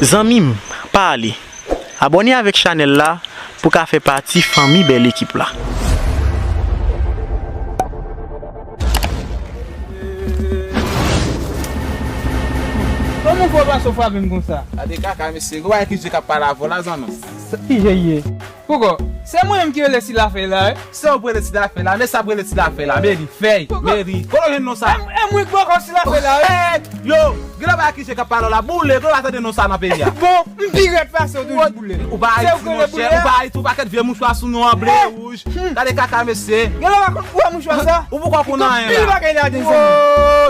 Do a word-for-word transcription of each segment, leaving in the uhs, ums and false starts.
Zanmi m, pa ale. Abòne avèk chanèl la pou w ka fè pati fanmi bèl ekip la. Kòman w fè w pase w frape m konsa? Gade kaka, mesye. Gwo bagay ki je k ap pale avè w la, zanmi. Sa ki je ye? Poukò? Se mwen menm ki rele Silafèy la, wi. Se ou k rele Silafèy la, men sa k rele Silafèy la, Meri, fèy, Meri. Kote w jwenn non sa? E, e mwen k bòkò Silafèy la, wi. Yo, gen lè w pa ki je k ap pale w la, boule, kote w pa tande non sa nan peyi a? Bon, m pi rèd pase w toujou, boule. Ou pa Ayiti, monchè, ou pa Ayiti, ou pakèt vye mouchwa sou nou an ble, wouj. Gade kaka, mesye. Gen lè w pa konn koulè mouchwa sa. Ou poko konn anyen la. Pil bagay ladan, zanmi.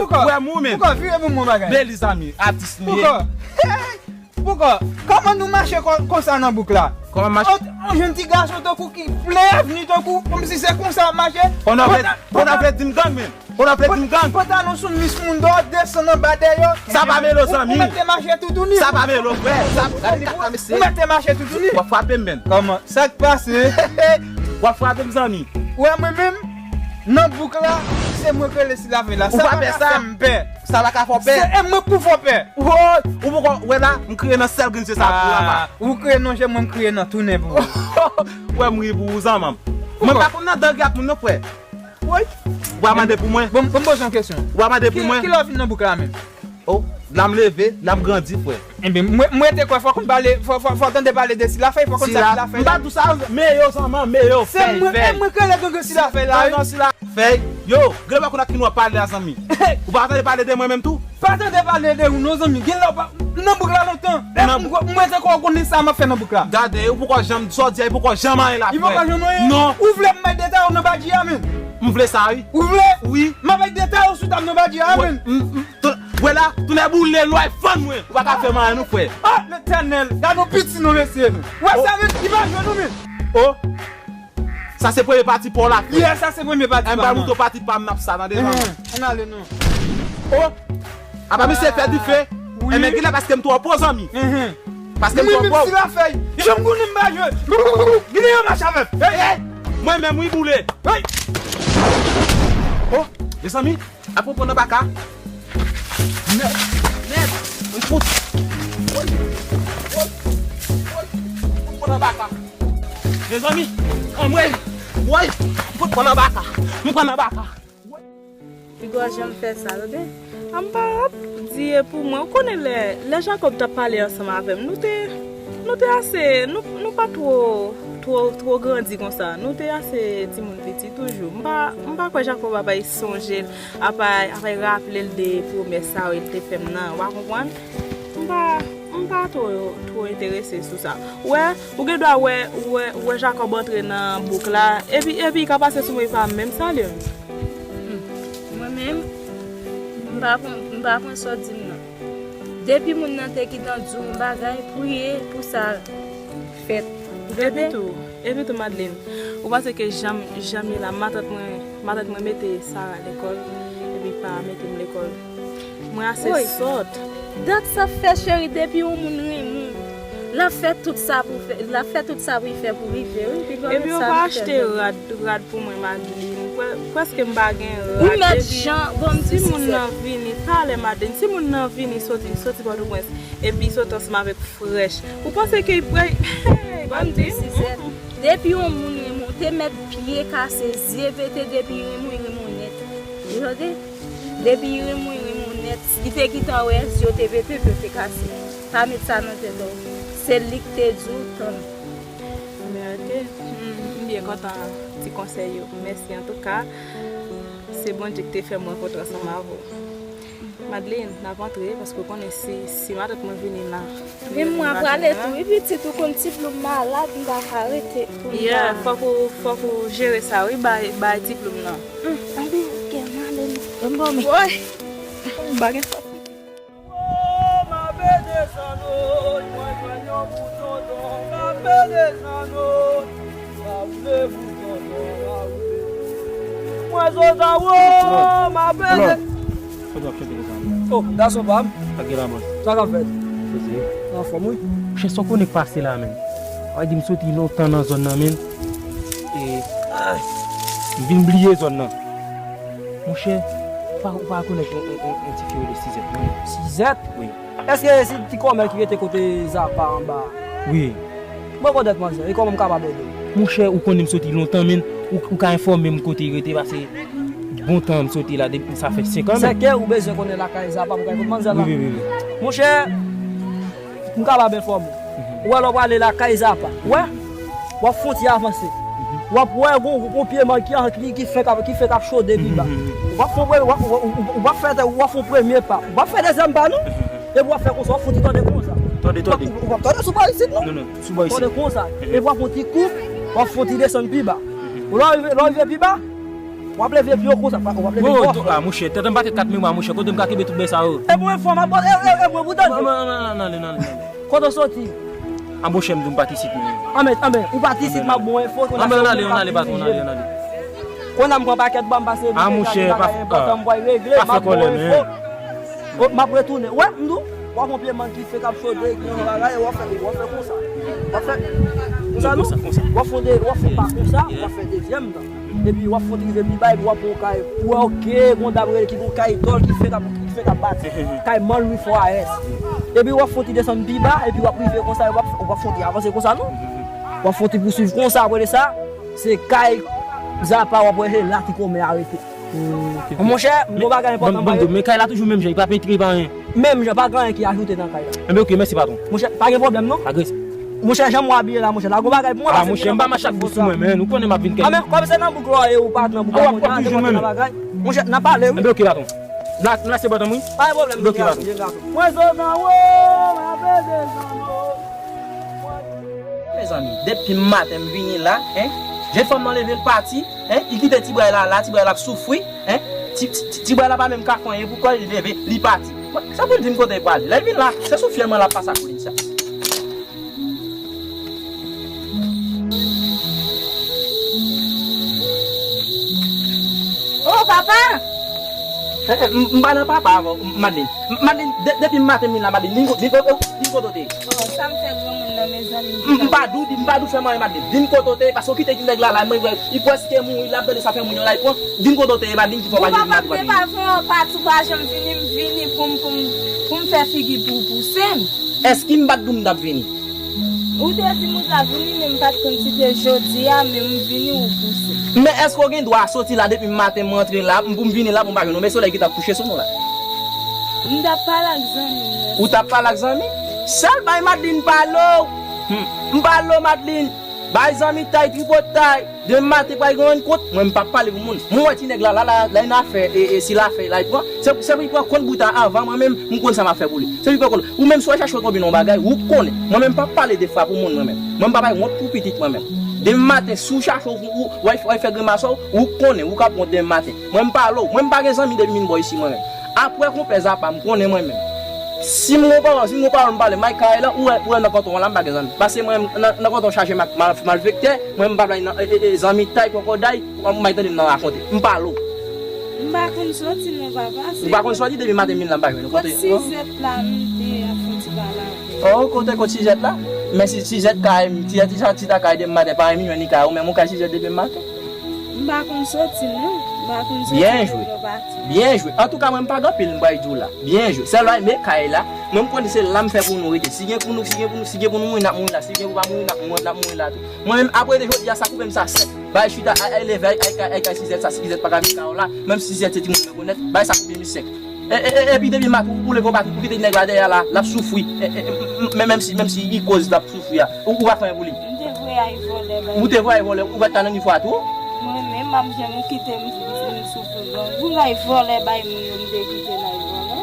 Poukò? Ou wè m ou menm. Poukò? Vire pou mwen bagay. Beliz, zanmi, atis nou ye. Poukò? Poukò? Kòman nou mache kon, konsa nan bouk la? Kòman mache? On, on jèn ti gason tankou ki plen avni tankou, kòmsi se konsa w ap mache. On ap vle, on ap vle di m gang menm. On ap vle di m gang. Pantalon sou mis moun dò, desann anba dèyè. Sa pa mele w, zanmi. Ou mete mache toutouni. Sa pa mele w, frè. Sa, gade kaka, mesye. Ou mete mache toutouni. W ap frape m, menn. Kòman? Sa k pase? W ap frape m, zanmi. Ou wè mwen menm, nan bouk la, se mwen k rele Silafèy la. Sa pa ka fè m pè. Sa pa ka fè w pè. Se, e mwen k pou fè w pè. Woy! Ou poko wè la, m kriye nan sèl grenn zye sa pou w apa. Ou kriye nan je mwen, m kriye nan tounen pou ou. Ou wè m ri pou ou, zanmi m. Mwen pa konn nan dangre ak moun non, frè. Woy! W a mande pou mwen. Bon, bon, poze yon kesyon. W a mande pou mwen. Ki, kilè w vin nan bouk la menm? Oh, la m leve, la m grandi, frè. Enben, mwen, mwen te kwè fòk m pale, fò, fò, fò tande pale de Silafèy, fòk konn sa Silafèy la. M pa di w sa, men yo, zanmi, men yo, fèy, fèy. Se mwen, e mwen k rele gang Silafèy la, wi. Non, Silafèy. Yo, gen lè w pa konn ak ki nou ap pale a, zanmi. Ou pa tande pale de mwen menm tou? Pa tande pale de ou non, zanmi. Gen lè w pa, nan bouk la lontan. E mwen, mwen te kwè w konnen sa m ap fè nan bouk la. Gade, ou poko janm, sa w di a, ou poko janm anyen la, frè. Ou poko janm anyen? Non. Ou vle m bay detay ou nan badji a, menm? M vle sa, wi. Ou vle? Wi. M ap bay detay ou sou tab nan badji a, menm. Wè la, tounen boule, lwa e fann mwen. Ou pa ka fè m anyen non, frè. Ah, Letènèl, gade yon piti non, mesye. Wè sa, menm, li pa jwenn ou, menm. Oh. Sa se premye pati pa w la, frè. Yeah, sa se premye pati pa m nan. Ann ba mouto pati pa m nan sa, tande, zanmi. Ann ale non. Oh. Apa misye fè dife? Wi. Enben, gade paske m twò po, zanmi. Paske m twò po. Mwen menm Silafèy. Jan m konnen m pa jwe. Gade yo mache avè m. Hey, hey. Mwen menm, wi, boule. Hey. Oh, mezanmi. Ap pran nan baka. Nèt, nèt. Mwen fout. Woy, woy, woy. Mwen pran nan baka. Mezanmi, anmwey. Woy, mwen fout pran nan baka. Mwen pran nan baka. Piga w janm fè sa, tande? A m pa ap di e pou mwen. Ou konnen lè, lè Jakòb t ap pale ansanm avè m, nou te, nou te ase, nou, nou pa twò, twò, twò grandi konsa. Nou te ase timoun piti toujou. M pa, m pa kwè Jakòb ap sonje l. Apa, apa raple l de pwomès sa yo l te fè m nan, w a konprann? M pa, m pa twò, twò enterese sou sa. Ou wè, ou gen dwa wè, wè, wè Jakòb antre nan bouk la, epi, epi li ka pase sou mwen, li pa menm salye m. Hmm. Mwen menm, m pa konn, m pa konn sa w di m nan. Depi moun nan te gentan di w yon bagay, priye pou sa fèt. Epi tou, epi tou, Madeleine, ou panse ke jan m, jan m ye la, matant mwen, matant mwen mete Sarah lekòl, epi pa mete m lekòl. Mwen ase sòt. Dat sa fè, cheri, depi yon moun renmen w, l ap fè tout sa pou fè, l ap fè tout sa pou l fè pou rive, wi. Epi yo pa achte rad, rad pou mwen, Madeleine. Prè-, prèske m pa gen rad. Ou mèt jan, bon, m di Sizèt. Si moun nan vini, talè, Madeleine, si moun nan vini soti, soti Pòtoprens, epi soti ansanm avèk Frèch. Ou panse ke y prè, ban m di, Sizèt, depi yon moun renmen w, te mèt pye kase, zye pete, depi y renmen w, y renmen w nèt. Ou tande? Depi y renmen w, y renmen w nèt. Li te gentan wè, zye w te pete, pye w te kase. Pa met sa nan tèt ou. Se li k te di w, tann. Men oke, m, m byen kontan ti konsèy yo. Mèsi antouka. Se Bondye ki te fè m rankontre ansanm avè w. Madeleine, n ap antre, paske w konnen si, si matant mwen vini la. Men mwen prale tou, wi, pitit, ou konn ti ploum malad, m pa ka rete pou m ta. Yeah, fòk ou, fòk ou jere sa, wi, bay, bay ti ploum nan. Hmm, anben, oke, m ale non. Bon, bon, men. Woy! M pa gen sa. Oh, m ape desann, oh, mwen jwenn yon bout tonton, m ape desann, oh. Mwen sot anwo, m ape de-, Kote w ap chante konsa menm? Oh, gason pa m. Sa k gen la, man? Sa k ap fèt? Poze. Anfòm, wi. Monchè, sa w konnen k pase la, menm? Ay, di m soti lontan nan zòn nan, menm. E, ah, m vin bliye zòn nan. Monchè, ou pa, ou pa rekonèt yon, yon, yon, yon ti fi rele Sizèt, non? Sizèt? Wi. Èske se ti kòmè ki rete kote Zapa anba a? Wi. Mwen rekonèt manzè, e kòman m kapab ede w? Monchè, ou konnen m soti lontan, menm. Ou, ou ka enfòme m kote l rete, pase bon tan m soti la, depi sa fè senk an, menm. Sèke ou bezwen konnen lakay Zapa pou w ka jwenn manzè la? Wi, wi, wi, wi. Monchè, m kapab enfòme w. Mhm. Ou wè, lè w prale lakay Zapa, ou wè, w ap fè yon ti avanse. Mhm. W ap wè gon, gon pye mank ki, ki, ki fenk ap, ki fenk ap chode pi ba. Mhm. W ap fè yon premye, w ap, w ap, w ap fè, w ap fè yon premye pa. W ap fè dezyèm pa, non? Mhm. Epi w ap fè konsa, w ap fouti tande konsa. Tande, tande. W ap, w ap tande sou bò isit, non? Non, non, sou bò isit. Tande konsa. Mhm. Epi w ap fè yon ti kou, w ap fè yon ti desann pi ba. Mhm. Lè w rive, lè w rive pi ba, w ap leve pye w konsa, w ap leve pye w. Ah, monchè, tèt anba tèt kat memwa, monchè, kote m ka kenbe tout bagay sa yo? E bon enfò, m ap, e, e, e, mwen pou tande. Non, non, non, non, non, non, non. Kote w soti? Anboche m, di m pa t isit, menm. Anben, anben, ou pa t isit, m ap bon enfo, konn ap fè yon ale, ale, ale. Konn ap pran pakèt ban m pase. Ah, monchè, pa fè, enpòtan, m pral regle, m ap bon enfo. Oh, m ap retounen. Wè, m di w, w ap yon pye mank ki fenk ap chode, ki yon bagay, w ap fè, w ap fè konsa. W ap fè konsa, non? Konsa, konsa. W ap fè de, w ap fè pa konsa, w ap fè dezyèm tan. Epi w ap fè w rive pi ba, epi w ap pran yon kay. Ou wè, oke, gon dam rele ki gon kay dòl ki fenk ap, ki fenk ap bati. Kay Man Lwi Fò A S. Epi w ap fè w ti desann pi ba, epi w ap rive konsa, w ap, w ap fè w ti avanse konsa, non? W ap fè w ti pousuiv konsa, apre de sa, se kay Zapa w ap wè, se la ti kòmè a rete. Monchè, m gon bagay enpòtan m ba yo. Men kay la toujou menm jan, li pa pentre, pa anyen. Menm jan, pa gen anyen ki ajoute nan kay la. Enben, oke, mèsi, patwon. Monchè, pa gen pwoblèm, non. Agrese. Monchè, jan m wè abiye la, monchè, la gon bagay pou mwen, ah, monchè, m pa mache ak bous sou mwen, men ou konnen m ap vin kay. Ah, men kòm se nan bouk la w ye, ou pa nan bouk la, ou ap toujou jwenn mwen. Monchè, n ap pale, wi. Enben, oke, patwon. N a, n a se bòtòm, wi. Pa gen pwoblèm, oke, patwon. Mwen zo nan wo, mwen ap ede zanmi. Mezanmi, depi maten m vini la, en, jèn fanm nan leve l pati, en, li kite ti bway la la, ti bway la ap soufri, en, ti, ti, ti, ti bway la pa menm ka fè anyen pou kò l, li leve, li pati. Sa pou l di m kote l prale? Lè l vin la, se sou fyèl mwen l ap pase ak koulin sa. Oh, papa! Eh, eh, m, m pa nan papa avè w, Madeline. M, Madeline, de, depi maten m vin la, Madeline, di m ko-, di m ko-, di m kote w te ye. Oh, sa m fè granmoun nan, mezanmi. M, m pa di w, di, m pa di w fè m anyen, Madeline. Di m kote w te ye, paske w kite ti nèg la la, mwen wè, li prèske mouri, l ap tande sa fè moun yo la, li pran. Di m kote w te ye, Madeline, ki fè w pa vin maten. Ou pa konn depi avan, pati, ou pa janm vini, m vini pou m, pou m, pou m fè figi pou w pouse m. Èske m pa t di w m t ap vini? Ou te di m ou t ap vini, men m pa t konn si te jodi a, men m vini, ou pouse. Men èske w gen dwa soti la depi maten m rantre la, m pou m vini la pou m pa jwenn ou, men solèy ki t ap kouche sou nou la? M t ap pale ak zanmi m nan. Ou t ap pale ak zanmi? Sèl bay Madeline pale w. Hmm. M pale w, Madeline. Bay zanmi tay, tripotay. Demen maten pral gen rann kont, mwen m p ap pale pou moun. Mwen wè ti nèg la, la, la, la, li nan afè, e, e, si l afè, la, li pran. Se, se pou li pran kont bout la anvan mwen menm, m konn sa m ap fè pou li. Se pou li pran kont. Ou menm si w al chache w konbyen nan yon bagay, ou konnen. Mwen menm m p ap pale de fwa pou moun mwen menm. Mwen m p ap bay wont pou pitit mwen menm. Demen maten, si w chache w, ou, w al, w al fè grimas ou, ou konnen, ou k ap wont demen maten. Mwen m pale w, mwen m pa gen zanmi depi m vin bò isi mwen menm. Apre konpè Zapa, m konnen mwen menm. Si m gon pawòl, si m gon pawòl m pale, m al kay la, ou wè, ou wè nan kanton an la, m pa gen zanmi. Pase mwen, nan, nan kanton chaje ak mal, malfektè, mwen m pa bay nan, e, e, e, zanmi tay, kòkòday, m bay tande m nan rakonte. M pale w. M pa konn soti non, papa. Ou pa konn soti depi maten m vin la, m pa jwenn ou. Kote Sizèt la, m te ap fè ti pale avè l. Oh, kote kot Sizèt la? Men si Sizèt kay, Sizèt ti sa, ti ta kay depi maten, pa menm jwenn li kay, ou menm ou kay Sizèt depi maten. M pa konn soti non. M pa konn soti. Byen jwe. Byen jwe. Antouka, mwen m pa gen anpil m pral di w la. Byen jwe. Sèl bagay, men kay la. Mwen m konnen se la m fè pou nou rete. Si gen pou nou, si gen pou nou, si gen pou nou mouri, n ap mouri la. Si gen pou pa mouri, n ap mouri, n ap mouri la tou. Mwen menm, apre de jodi a, sa koupe m sa sèk. Bay chita, ay, ay leve, ay, ay, ay, ay Sizèt, sa Sizèt pa ka vin kay w la. Menm si Sizèt se timoun rekonèt, bay sa koupe m sèk. E, e, e, epi depi maten ou leve w pa, ou kite nèg la dèyè la, l ap soufri. E, e, e, m, m, menm si, menm si li koz l ap soufri a, ou, ou pa fè anyen pou li. M te voye al vòlè bay. Ou te voye al vòlè, ou pa t ka nan nivo a tou? Mwen menm, m ap janm kite m, m soufri. Voye al vòlè bay moun yo, m te kite l al vòlè.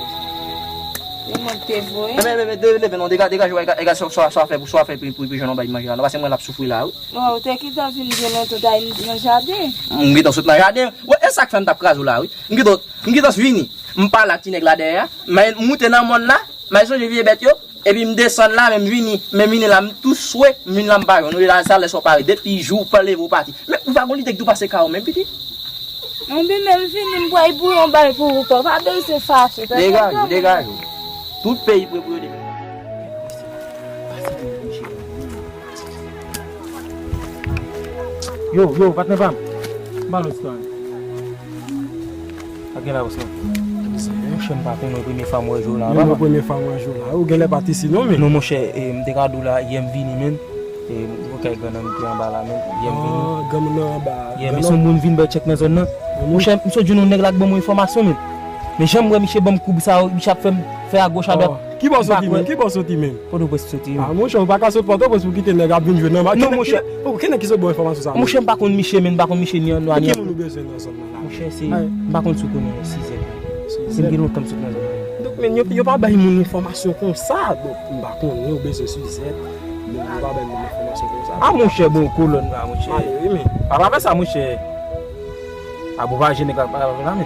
Se mwen k te voye. Enben, enben, enben, leve non, dega-, degaje w, e ka, e ka, sa, sa, sa fè pou, sa fè pou, pou, pou jwenn yon bay manje la non, pase mwen l ap soufri la, wi. Bon, ou te kite vin vye lontan, ta nan jaden. M gentan sot nan jaden. Wè, e sa k fè m t ap kraze w la, wi. M gentan, m gentan vini. M pale ak ti nèg la dèyè a. M moute nan mòn la. M al sonje vye bèt yo. Epi m desann la, men m vini. Men m vini la, m tou swe. M vin la, m pa jwenn ou. E la, sa lè sa w pare. Depi jou w pa leve, w pati. Men ou pa gon lide ki tou pase kay ou menm, pitit? Mwen menm vini, m pral bouyon bay pou ou, pa, pa bezwen fache. Degaje w, degaje w. Tout peyi pre pou yo degaje. Yo, yo, patnè pa m. M ba nou istwa. Sa gen la, bòs mwen? Monchè, m pa konnen, premye fwa m wè jou la. Menm mwen premye fwa m wè jou la. Ou genlè pa t isi non, men. Non, monchè, e, m te ka di w la, yè m vini, men. E, m wè kay grann nan m te anba la, men. Yè m vini. Ah, granmoun nan anba. Yè, men se yon moun vin bay tchèk nan zòn nan. Monchè, m sot jwenn yon nèg la k ban mwen enfòmasyon, men. Men jan m wè misye ban m koub sa yo, misye ap fè m fè agoch adwat. Kibò w soti menm? Kibò w soti menm? Pòtoprens m soti, men. Ah, monchè, ou pa ka sot Pòtoprens pou kite nèg ap vin jwenn nan. Non, monchè. Ki nèg ki sot ba w enfòmasyon sa? Monchè, m pa konn misye, men, m pa konn misye ni an nwa ni an. Ki moun ou bezwen nan zòn nan la? Monchè, se, m pa konn si w konnen Sizèt. Si m gen lontan m sot nan zòn nan. Donk, men, yo, yo pa bay moun enfòmasyon konsa. Donk, m pa konnen ou bezwen Sizèt. Moun yo pa bay moun enfòmasyon konsa. Ah, monchè, bon, kolòn la, monchè. Malere, men. A pa fè sa, monchè. A bon, pa jene kal pa la, men.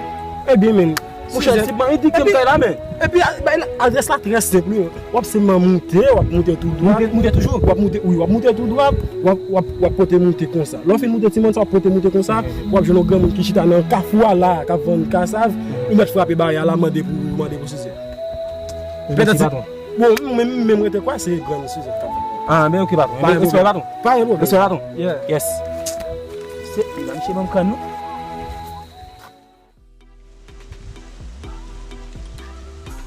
Ebyen, men. Monchè, se ban edike m kay la, men. Epi, a, bay la, adrès la trè senp, wi. W ap sèlman moute, w ap moute tou dwat. Moute, moute toujou? W ap moute, wi, w ap moute tou dwat, w ap, w ap, w ap pote moute konsa. Lè w fin moute ti mòn sa, w ap pote moute konsa, w ap jwenn yon granmoun ki chita nan kafou a la, k ap vann kasav, ou mèt frape baryè a la, mande pou, mande pou Sizèt. Mèsi, patwon. Bon, mwen menm, mwen te kwè se grann Sizèt k ap vann. Ah, ben, ok, patwon. Pa gen pwoblèm. Respè, patwon. Pa gen pwoblèm. Respè, patwon. Yeah. Yes. Se, misye ban m kann, non?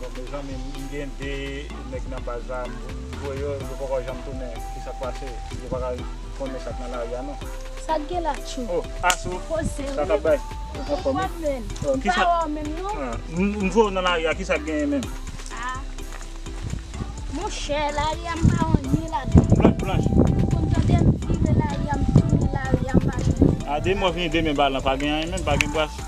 Bon, mezanmi, m gen de nèg nan baz la, m voye yo, yo poko janm tounen. Kisa k pase? Yo pa ka konnen sa k nan lari a, non. Sa k gen la, Tchou? Oh, Asou, sa k ap bay? Anfòm, wi. M pa wè w menm, non. Ah, m, m voye w nan lari a, kisa k genyen menm? Ah. Monchè, lari a m pa wè anyen ladan. Blanch, blanch. Ou konn tande m vire lari a, m tounen lari a, m pa jwenn. A, demen w vini demen ba lan, pa gen anyen menm, pa gen bwach.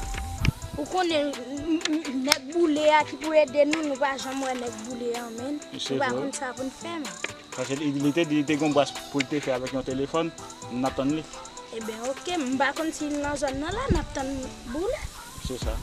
Ou konnen, m, m, m, nèg boule a ki pou ede nou, nou pa janm wè nèg boule a, menm. Nou pa konn sa pou n fè, menm. Paske li, li te di li te gen yon bwach pou l te fè avèk yon telefòn, n ap tann li. Eben, oke, m pa konn si l nan zòn nan la, n ap tann boule. Se sa.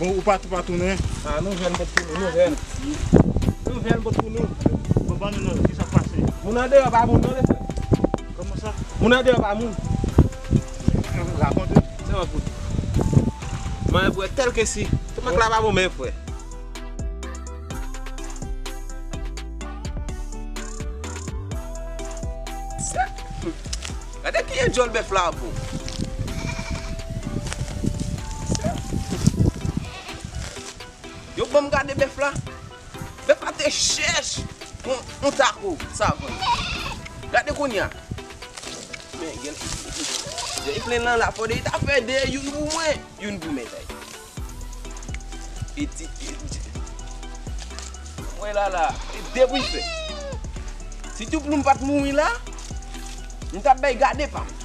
Bon, ou pa tou pa tounen. Ah, nouvèl pot pou nou, nouvèl. Nouvèl pot pou nou. Bon, ban nou nouvèl, kisa k pase? Moun andeyò pa moun non, mesye. Kòman sa? Moun andeyò pa moun. Rakonte. Se yon fout. Mwen frè, tèl ke si. Tout nèg la pa bon, men frè. Gade kijan djòl bèf la bon. Yo ban m gade bèf la. Bèf la te chèch yon, yon tako savann. Gade kounye a. Men, gen, gen plen lan la, fò de ta fè de youn pou mwen, youn pou mèt. E ti, e ti. Mwen la la, e de pou l fè. Si Touplou m pa t mouri la, m t ap bay gade pa m.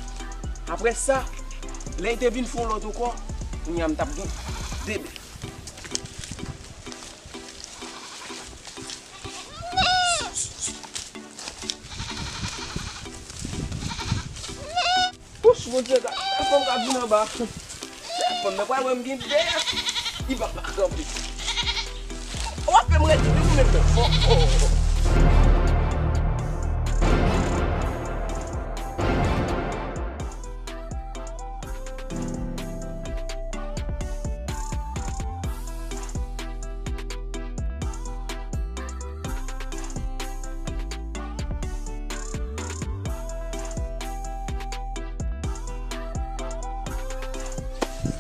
Apre sa, lè l te vin fè yon lòt ankò, kounye a m t ap gen de bèf. Wouch, Bondye, gad, gad fanm k ap vin anba. Fanm nan pral wè m gen dèyè. Li pa ka kanpe. W ap fè m rete depi menm tan. Oh, oh.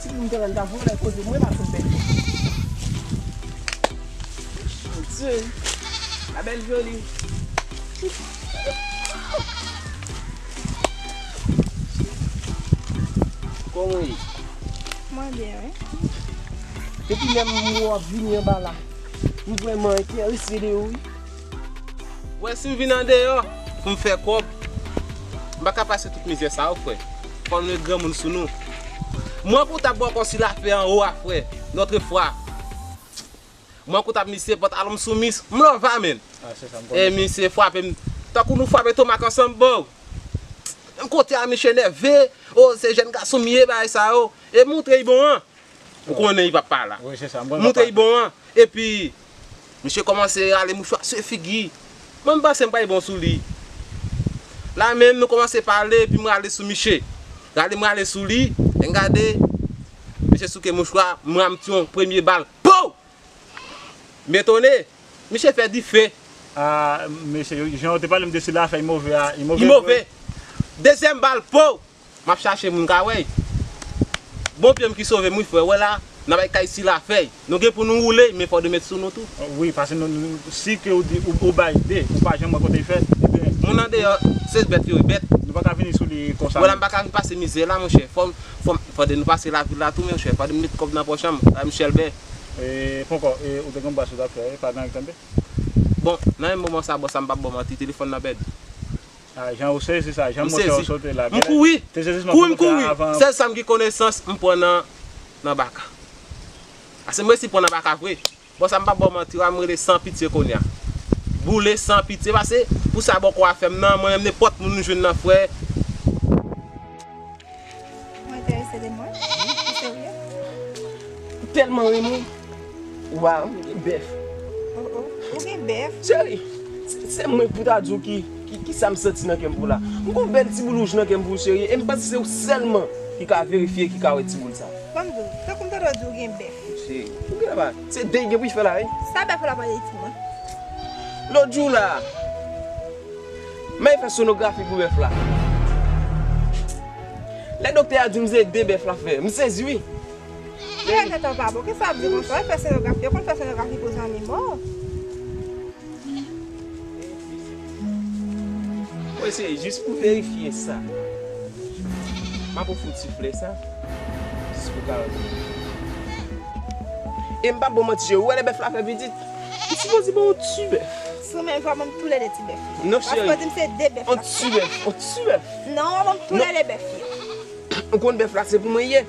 Ti moun te wè l ta vole koze mwen pa sot bèt. Mon Dieu. La belle jolie. Kòman w ye? Mwen byen, wi. Depi lè m wè w ap vini anba la, m vrèman enterese de ou, wi. Wè, si m vin andeyò pou m fè kòb, m pa ka pase tout mizè sa yo, frè. Fò nou ret granmoun sou nou. Mwen pou t ap bò kò si l ap fè anwo a, frè. Lòt fwa. Mwen kou t ap misye pantalon m sou mis, m love a, men. Ah, se sa m konnen. E misye frape m. Tankou nou frape tomak ansanm, bro. Kote a, misye nève. O, se jèn gason m ye, bagay sa yo. E moutre l bon an. Ou konnen li p ap pa la. Wi, se sa, m konnen. Moutre l bon an. Epi, misye kòmanse rale mouchwa sou figi. Mwen, m panse m pral bon sou li. La menm, nou kòmanse pale, epi m rale sou misye. Rale, m rale sou li, e m gade, misye souke mouchwa, m rann ti yon premye bal. Pow! M etone. Misye fè dife. Ah, mesye, jan w te pale m de sila fèy move a, li move. Li move. Dezyèm bal, po! M ap chache moun ka wè. Bon pye m ki sove m, wi, frè. Wè la, nan bay kay sila fèy. Nou gen pou nou woule, men fò de met sou nou tou. Wi, paske nou, nou, si ke ou di, ou, ou bay de, ou pa janm wè kote l fèt, ebyen, moun andeyò, se bèt yo ye, bèt. Nou pa ka vini sou li konsa. Wè la, m pa ka vin pase mizè la, monchè. Fò, fò, fò de nou pase lavil la tou, monchè. Fò de m met kòb nan pòch an, la, m chèlbè. E, poko, e, ou te gen bas ou t ap fè, e, pa gen anyen ki tonbe? Bon, nan menm moman sa, bòs la, m p ap ba w manti, telefòn nan pèdi. Ah, jan ou sezi sa, jan m montre w sote la. M kouri. Te sezisman kouri, m kouri. Sèl sa m gen konesans, m pran nan, nan baka. Ase m resi pran nan baka vre. Bòs la, m p ap ba w manti, wa, m rele san pitye kounye a. Boule san pitye, pase pou sa bòkò a fè m nan, mwen menm nenpòt moun m jwenn nan, frè. Ou enterese de mwen? Ou serye? M tèlman renmen w. Waw, m gen bèf. Oh, oh. Ou gen bèf? Cheri, se, se mwen pou ta di w ki, ki, ki sa m santi nan kè m pou la. M gon bèl ti boul wouj nan kè m pou w, cheri, e m panse se ou sèlman ki ka verifye, ki ka wè ti boul sa. Ban m di w, tankou m tande w di w gen bèf. Cheri, ou gen la, se de gen pou l fè la, wi. Sa bèf la pale di mwen? Lòt jou la, m al fè sonografi pou bèf la. Lè doktè a di m se de bèf la fè, m sezi wi. Kiyès tèt an pa bon? Kisa w ap di konsa? Ou fè sonografi, yo konn fè sonografi pou zanmi mò. Mwen se jis pou verifye sa. M ap ofri w ti flè sa. Jis pou karant mil. E m p ap ba w manti, cheri. Ou wè lè bèf la fè pitit? Li sipoze ban w ti bèf. Si w menm, fò ban m toulède ti bèf yo. Non, cheri. Paske w di m se de bèf la. On ti bèf, on ti bèf. Non, ban m toulède bèf yo. Ou konn bèf la, se pou mwen ye.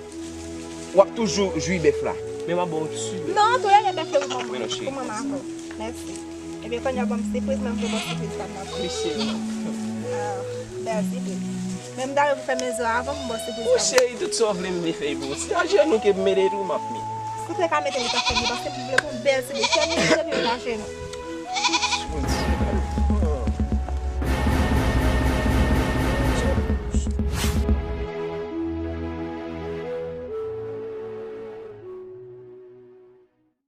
W ap toujou jwi bèf la. Men m ap ba w ti bèf. Non, toulède bèf yo pou mwen, pou mwen avè w. Mèsi. Ebyen, kounye a ban m sipriz, men m pou ba w sipriz pa m nan. Wi, cheri. Ah, bèl sipriz. Men m ta vle pou fèmen zo avan pou m ba w sipriz pa m. Wi, cheri, tout sa w vle m vle fè pou ou. Se ajenou ke m mete tou, m ap met. Si w te ka mete li pa fèmen, paske m vle pou w bèl sipriz. Fèmen zo epi m ajenou.